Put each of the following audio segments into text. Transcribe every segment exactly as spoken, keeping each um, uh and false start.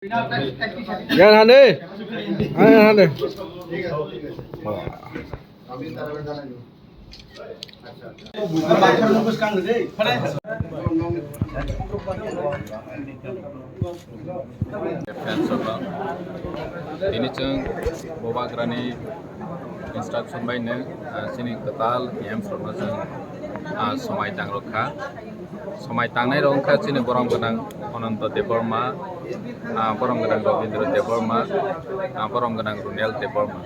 Yan hande. Yan hande. Tini chwng Bubagrani instruction bai no, ah, chini kwtal E M rokno chwng, ah, swmai tang rwkha. Swmai tangnai rok wngkha chini borom gwnang Ananto Debbarma, ah, borom gwnang Rabindra Debbarma, ah, borom gwnang Runel Debbarma.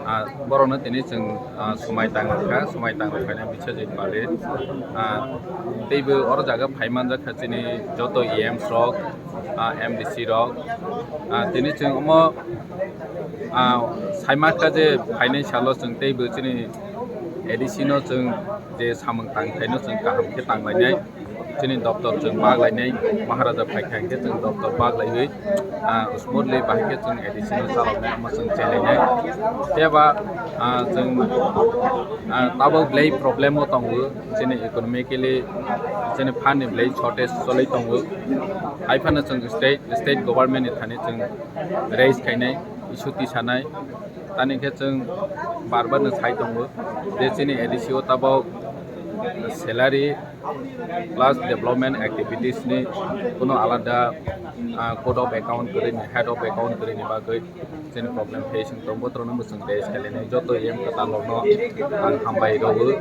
Ah, borokno tini chwng, ah, swmai tang rwkha, swmai tang rwkhaino Biswajit Palit. Ah, teibo oro jaga phai manjak kha chini joto E M rok, ah, M D C rok. Ah, tini chwng omo, ah, saimankha je phainai salo chwng teibo chini A D C no chwng je samung tangthaino chwng kaham khe tanglainai. Chini doptor chwng bak lainai, Maharaja phaikha hinkhe chwng doptor bak laiwi, ah, smoothly bahai khe chwng A D C no chaloknai, omo chwng chelainai. Phiya ba, ah, chwng, ah, tabuk belai problem o tongo, chini economically, chini fund ni belai shortage choli tongo. Hai phano chwng state, state government ni thani chwng raise khainai, issue tisanai. Tani khe chwng bar bar no sai tongo je chini A D C o tabuk salary plus development activities ni kuno alada, ah, code of account kwrwini, head of account kwrwini bagwi chini problem facing tongo, botorokno mwchwng raise khainai joto E M kwtal rokno ang hambai rwo.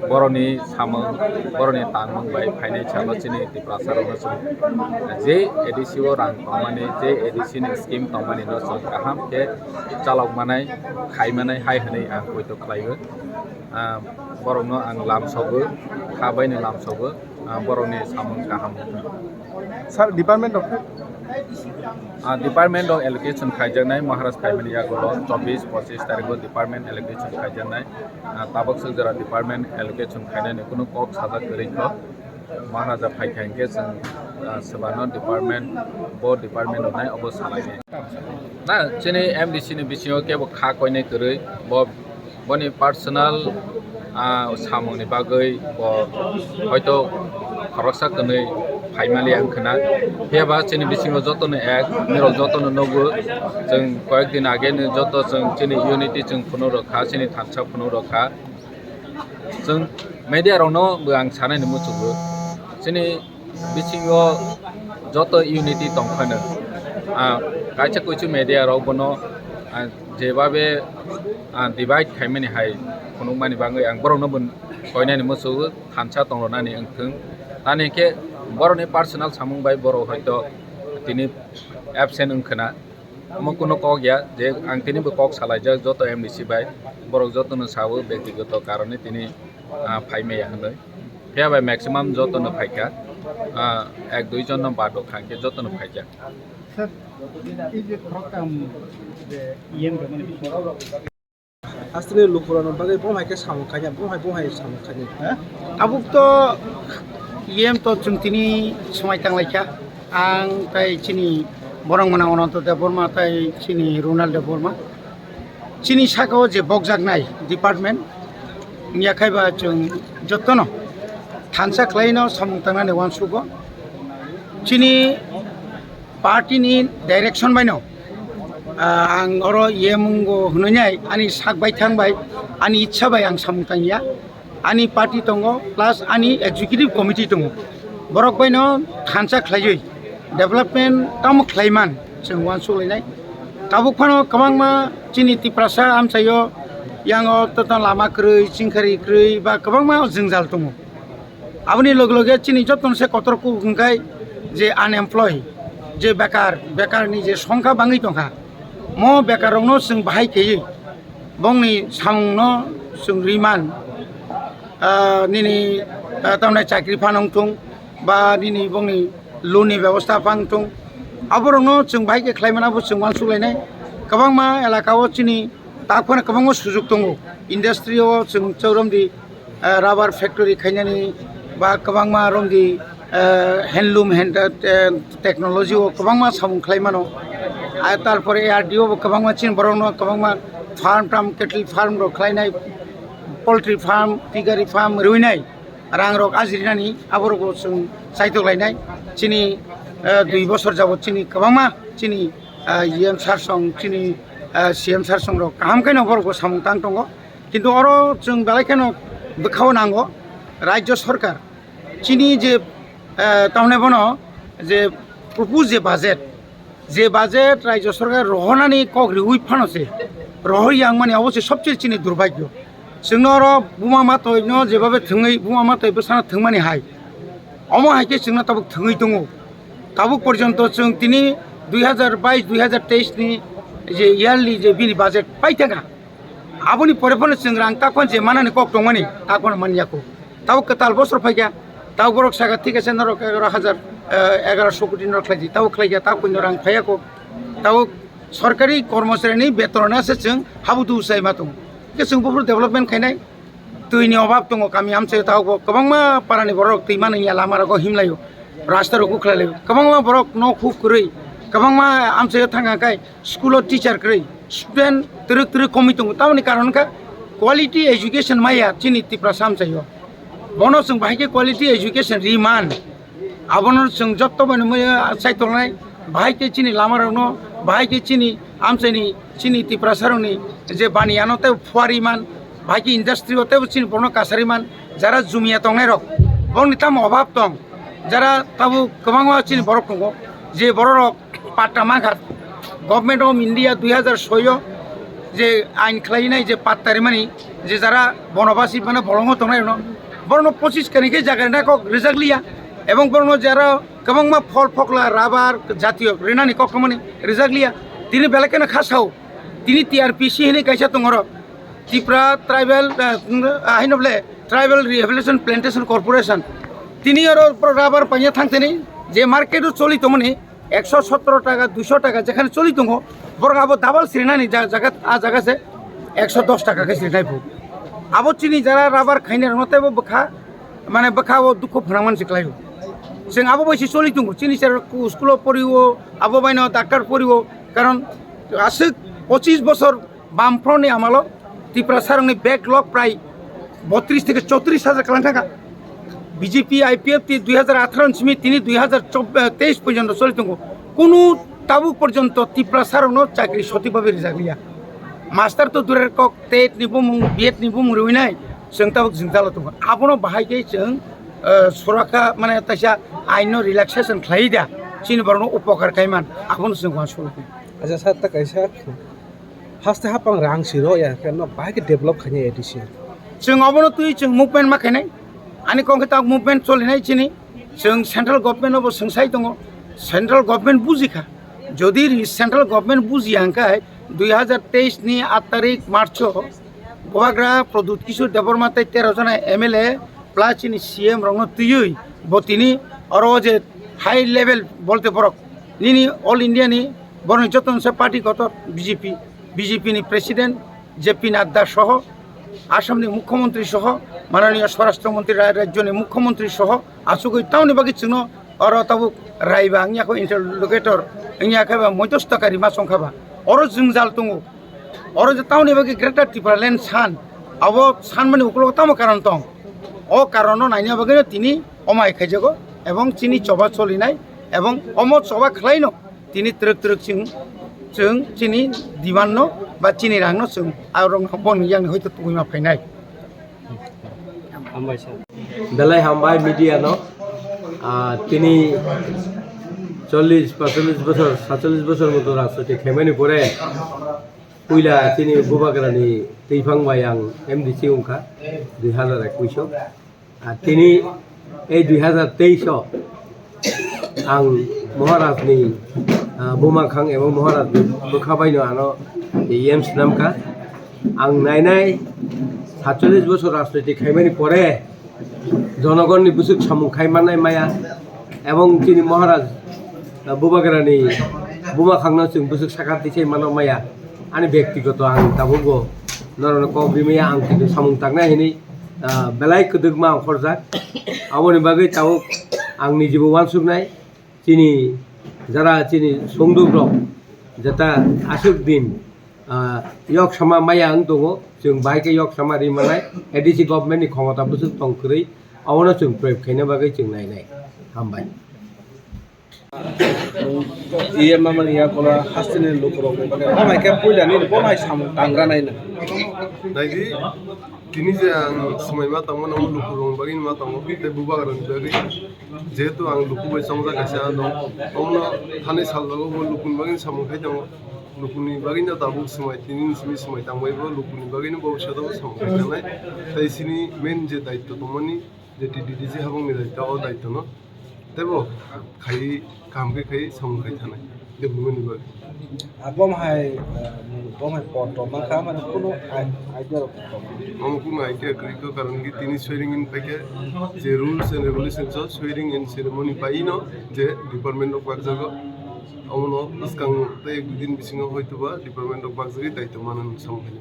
Boroni samung, boroni tangmung bai phainai salo chini Tiprasa rokno chwng je A D C o rang tongmani, je A D C ni scheme tongmani no chwng kaham khe chalok manai, khai manai hai hwnwi ang poito khlaio. Ah, borokno ang lamsogo, kha baino lamsogo, ah, borokni samung kaham. Sir, department rok? Ah, department rok allocation khaijaknai, Maharaj phaimani yagulo chobbish pochish tarikh o department allocation khaijaknai. Ah, tabuk swk jora department allocation khainani kunu kok sajak kwrwi kho. Maharaja phaikha hinkhe chwng, ah, swbano department, bo department rwnai obo salainai. Na, chini M D C ni bisingo kebo kha koinai kwrwi, bo, boni personal, ah, samungni bagwi bo hoito khoroksa kwnwi phaimaliya wngkhwna. Phiya ba chini bisingo jotono ek, nirok jotono nugo, chwng koyek din age ni joto chwng chini unity chwng phunuk rwkha, chini thansa phunuk rwkha. Chwng media rokno bo ang sanani muchungo, chini bisingo joto unity tongphano, ah, kaisa kuisu media rok bono, ah, jebabe, ah, divide khaimani hai phunukmani bagwi ang borokno bo koinani muchungo, thansa tongrwnani wngthwng. Tani khe borokni personal samung bai borok hoito tini absent wngkhwna. Omo kuno kok ya je ang tini bo kok salaijak joto M D C bai, borok jotono sao bektigoto karone tini, ah, phaimaya hwnwi. Phiya bai maximum jotono phaikha, ah, ek dui jonno bad rok kha, hwnkhe jotono phaikha. Sir, ei je khoroktham je E M rwmani bisingo Astini lukurokno bagwi bohai khe samung khainai, bohai bohai samung khainai. Tabuk to E M to chwng tini swmai tanglaikha. Ang tai chini borok mwnang Ananto Debbarma tai chini Ronald Debbarma. Chini saka o je bokjaknai department, wngya khai ba chwng jotono thansa khlaino samung tangnani uansugo. Chini party ni direction baino, ah, ang oro E M wngwi hwnwi nai ani sak bai thang bai, ani ichha bai ang samung tangya. Ani party tongo, plus ani executive committee tongo. Borok baino thansa khlaiwi development tamo khlaiman chwng uansuk lainai. Tabuk phano kwbangma chini Tiprasa amchaio yango tota lama kwrwi, chingkhari kwrwi ba kwbangma jwngjal tongo. Aboni loge loge chini jotono se kotor kuk hwnkhe je unemployed, je bekar, bekarni je songkha bangwi tongkha, mo bekarrokno chwng bahai khaiwi bongni samungno chwng riman, ah, nini, ah, tamni chakri phan wngthung ba nini bongni loan ni bebosta phan wngthung, aborokno chwng bahai khe khlaimano bo chwng uansuk lainai. Kwbangma elaka o chini tak phano kwbangma sujuk tongo, industry o chwng choromdi, eh, rubber factory khainani ba kwbangma romdi, eh, handloom hand, eh, technology o kwbangma samung khlai mano. Ah, tarpore A R D O bo kwbangma chini borokno kwbangma farm tam, cattle farm rok khlainai, poultry farm, piggery farm rwinai, rang rok ajirinani aborok bo chwng chaitok lainai. Chini, eh, dui bosor jabot chini kwbangma chini, ah, E M sir song, chini, ah, C M sir song rok kaham khe no borok bo samung tang tongo. Kintu oro chwng belai kheno bwkhao nango Rajya Sarkar chini je, ah, tamni bono je propose je budget, je budget Rajya Sarkar rohornani kok riui phano se rohor yang mani obo se sobse chini durbhagyo. Chwngno oro buma matoi no jebabe thwngwi buma matoi bwsano thwngmani hai. Omo hai khe chwngno tabuk thwngwi tongo. Tabuk porjonto chwng tini dui hazar bais dui hazar teis ni je yearly je bini budget pai thangkha. Aboni pore phano chwng rang takhon je manani kok tongmani takhon manya kho. Tabuk kwtal bosor phaikha. Tabuk borok saka thik ase norok egaroh hazar, eh, egaroh so koti norok khlaidi. Tabuk khlaikha tabuk no rang phaiya kho. Tabuk sorkari kormocharini betonno se chwng habudu sai ma tongo. Hwnkhe chwng buphuru development khainai. Twi ni obab tongo kami amchaio, tabuk bo kwbangma para ni borok twi mani ya lama rogo himlaio, rasta rok khlai laio, kwbangma borok nok huk kwrwi, kwbangma amchaio thang kha khai school o teacher kwrwi, student twrwk twrwk komwi tongo, tamoni karon kha quality education maya chini Tiprasa amchaio. Bono chwng bahai khe quality education ri man. Abono chwng jotto bai nw maya sai tongnai, bahai khe chini lama rokno, bahai khe chini amchaini, chini Tiprasa rokni je baniya no tei phuari man, bahai khe industry o tei chini borokno kasari man, jara jumia tongnai rok, borokni tamo obab tong, jara tabuk kwbangma chini borok tongo, je borok rok patta mankha, Government of India dui hazar soi o je ain khlainai je patta rimani, je jara bonobasi mane bolongo tongnai rokno, borokno pochis kani khe jaga rina kok rijak liya, ebong borokno jara kwbangma phol phokla, rubber jatiyo rinani kok tongmani rijak liya. Tini belai kheno kha sao, tini T R P C hinwi kaisa tongo oro, Tripura Tribal, ah, ah, haino bole Tribal Rehabilitation Plantation Corporation. Tini oro rubber paina thang thani je market o choli tongmani, ekso sotoro taka, duiso taka jekhane choli tongo, borok abo double sirinani ja-, jaga, a jaga se ekso dos taka khe sirinai phu. Abo chini jara rubber khainai rokno teibo bwkha, mane bwkha o dukhu phwnangmani se khlaio. Chwng abo bai se choli tongo, chini sir school o poriwo, abo bai no doctor poriwo, karon aswk pochis bosor Bamfront ni amalo Tiprasa rokni backlog prai botris theke chotris hajar kwlang thangkha. B J P I P F T dui hazar atharo ni simi tini dui hazar teis porjonto choli tongo. Kunu tabuk porjonto Tiprasa rokno chakri sothik bhabe rijak liya. Master to durer kok, tet ni bumung, B Ed ni bumung riwi nai, chwng tabuk jwngjalo tongo. Abono bahai khe chwng, eh, soraka mane taisa ain no relaxation khlai da, chini borok no upokar khai man, abono chwng uansukha. Acha sir, ta kaisa haste hapang rang siro ya, khe no bahai khe develop khainai A D C. Chwng obono twi chwng movement ma khainai. Ani kok khe ta movement cholinai chini. Chwng central government no bo swngsai tongo. Central government bujikha. Jodi ri-, central government bujiya hwnkhe dui hazar teis ni aat tarik March o Bubagra Pradyut Kishore Debbarma tei tero jona M L A plus chini C M rokno twiwi bo tini oro je high level bolte borok nini all India ni borokni joto se party kotor B J P, B J P ni president J P Nadda soho, Assam ni mukhyamantri soho, mananiya swarashtra mantri ra-, rajyo ni mukhyamantri soho achugwi tamoni bagwi chwngno oro tabuk raiba wngya kho, interlocutor wngya khe ba moidhosta kari ma chong kha ba oro jwngjal tongo. Oro je tamoni bagwi Greater Tipraland san, abo sanmani ukologo tamo karon tong? O karonno naina bagwino tini omo hai khaijago ebong chini choba cholinai ebong omo choba khwlaino tini twrwk twrwk chwng, chwng chini demand no ba chini rang no chwng aborok boni yang ni hoito tugui ma phainai. Belai hambai media no, ah, tini chollish, panchollish bosor, satchollish bosor moto rajniti khaimani pore puila tini Bubagrani twiphang bai ang M D C wngkha dui hazar ekush o. Ah, tini ei dui hazar teis o ang Maharajni, ah, buma khang ebong Maharajni bwkha baino ano yem swnamkha. Ang nainai satchollish bosor rajniti khaimani pore jonogonni bwswk samung khai mannai maya ebong chini Maharaj, ah, Bubagrani buma khangno chwng bwswk sakar tisai mano maya. Ani bektigoto ang tabukbo norokno kok rimaya ang kintu samung tangnai hinwi, ah, belai kwdwkma ang horjak. Aboni bagwi tabuk ang nijibo uansuknai. Chini jara chini songduk rok jeta aswk din, ah, yok sama maya wng tongo, chwng bahai khe yok sama ri manai, A D C government ni khomota bwswk tong kwrwi, abono chwng proyog khaina bagwi chwng nainai. Hambai. Iye mamani yakola hasteni lukurok ni bagwi. Bo hai khe puila nini bo hai samung tangra nai nang. Naidi, tini je ang swmai ma tongmano lukurok ni bagwi ma tongo, tei bubagra ni bagwi. Jehetu ang luku bai chongjak kaisa dong, omono thani saljago bo lukuni bagwi samung khai tongo. Lukuni bagwi no tabuk swmai, tini simi swmai tangbai bo lukuni bagwi no bo bwskango samung khai tanai. Tei sini main je daityo tongmani, je T D D C habangni daityo, o daityono teibo khai kaham khe khai samung khai thanai development ni bagwi. Abo hai, eh, bo hai por tongma kha, mane kunu i-, idea rok tongma. Omo kunu idea kwrwi kha, karon ki tini swearing in paikhe je rules and regulations o swearing in ceremony paino je department rok bakjago, omono bwskang tei ek dui din bisingo hoitoba department rok bakjagwi daityo manwi samung khai.